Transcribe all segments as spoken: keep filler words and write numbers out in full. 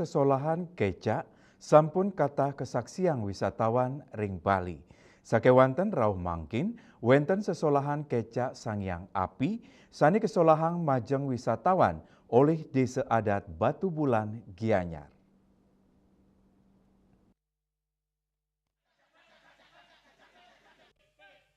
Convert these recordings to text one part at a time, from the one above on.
Sesolahan kecak sampun katah kasaksiang wisatawan ring Bali. Sakéwanten rauh mangkin, wénten sesolahan kecak Sang Hyang Api sané kasolahang majeng wisatawan olih Désa Adat Batubulan, Gianyar.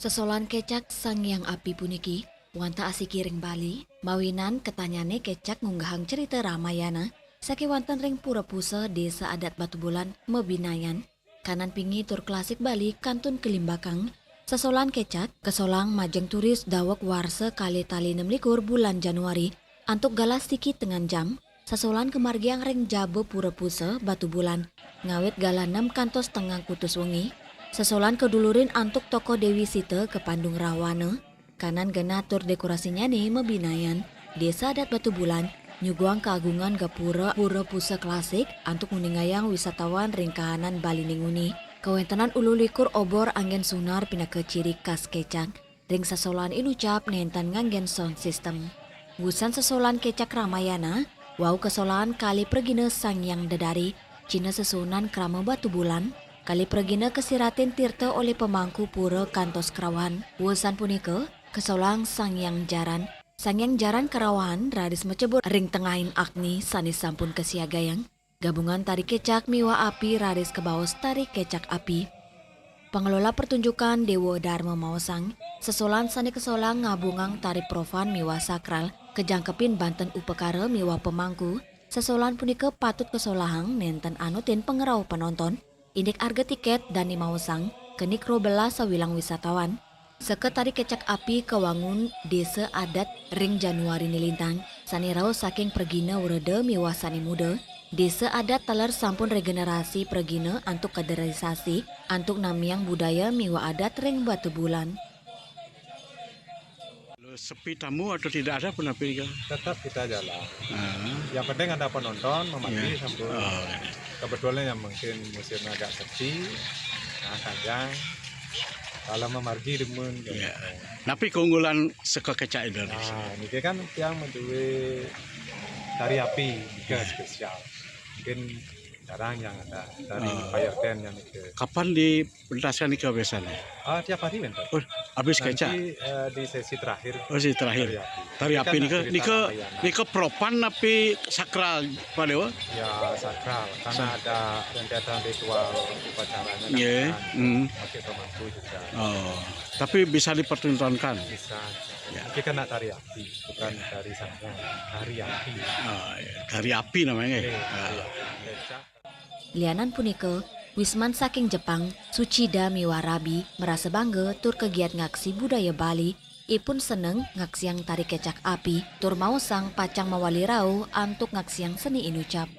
Sesolahan kecak Sang Hyang Api puniki wantah asiki ring Bali, mawinan katanyané kecak ngunggahang crita Ramayana sakéwanten ring Pura Pusa, Désa Adat Batubulan, mabinayan. Kahanan pingi tur klasik Bali kantun kalimbakang. Sesolahan kecak kasolahang majeng turis daweg warsa kalih tali nem likur bulan Januari antuk galah siki tengan jam. Sesolahan kamargiang ring jaba Pura Pusa, Batubulan, ngawit galah nem kantos tengang kutus wengi. Sesolahan kadulurin antuk tokoh Déwi Sita kapandung Rawana. Kahanan genah tur dékorasinyané mabinayan. Désa Adat Batubulan nyuguhang kaagungan gapura Pura Pusa klasik antuk nguningayang wisatawan ring kahanan Baliné nguni. Kawéntenan uluh likur obor anggén sunar pinaka ciri khas kecak. Ring sesolahan inucap nénten nganggén sound system. Wusan sesolahan kecak Ramayana, wau kasolahang kalih pragina Sang Hyang Dedari, cihna sesuhunan krama Batubulan, kalih pragina kasiratin tirta olih pamangku pura kantos krawahan. Wusan punika, kasolahang Sang Hyang Jaran. Sang Hyang Jaran krawahan raris macebur ring tengahing agni sané sampun kasiagayang. Gabungan tari kecak miwah api raris kabaos tari kecak api. Pangelola pertunjukan Déwa Darma maosang, sesolahan sané kasolahang ngabungang tari profan miwah sakral, kajangkepin banten upakara miwah pamangku. Sesolahan punika patut kasolahang nénten anutin pangrauh panonton. Indik arga tikét dané maosang, keni krobelas sawilang wisatawan. Seka tari kecak api kawangun Désa Adat ring Januari nilintang, sané rauh saking pragina wreda miwah sané muda. Désa Adat taler sampun regenerasi pragina antuk kaderisasi, antuk namiang budaya miwah adat ring Batubulan. Sepi tamu atau tidak ada pun api nika? Tetap kita jalan. Ah. Yang penting ada penonton, mamargi. Iya. Sampun. Oh, iya. Kebetulan yang mungkin musimnya agak sepi, nah, kadang kalau mamargi demen. Iya. Napi keunggulan seka kecak Indonesia? Nah, niki kan tiang madué tari api, nika spesial. Mungkin jarang yang ada dari, oh, Payer Ten yang nika. Kapan di pentas nika biasanya? Ah, tiap hari wénten. Oh, habis kecak? Nanti, eh, di sesi terakhir. Oh, sesi terakhir. Tari api. Tari api kan nika, cerita nika, Ramayana. Nika propan napi sakral, Pak Déwa? Ya, sakral. Karena ada rentetan ritual upacaranya. Nggih. Kan, hmm, pakai pemangku juga. Oh, tapi bisa dipertontonkan? Bisa. Ya. Tapi kena tari api, bukan, ya, tari sanggar. Tari api. Oh, ya. Tari api namanya, nggih? Iya, ya. Tari api. Kecak. Lianan punika, wisman saking Jepang, Suchida miwah rabi, marasa bangga tur kagiat ngaksi budaya Bali. Ipun seneng ngaksiang tari kecak api, tur maosang pacang mawali rauh antuk ngaksiang seni inucap.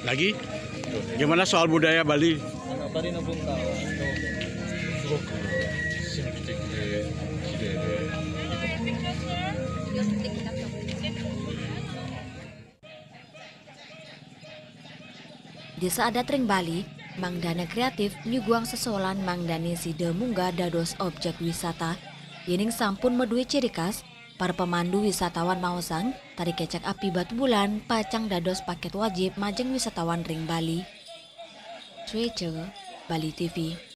Lagi? Gimana soal budaya Bali? Désa Adat ring Bali, mangdana kreatif nyuguhang sesolahan mangdané sida munggah dados objek wisata. Yéning sampun madué ciri khas, para pemandu wisatawan maosang, tari kecak api Batubulan pacang dados pakét wajib majeng wisatawan ring Bali. Cuéca, Bali T V.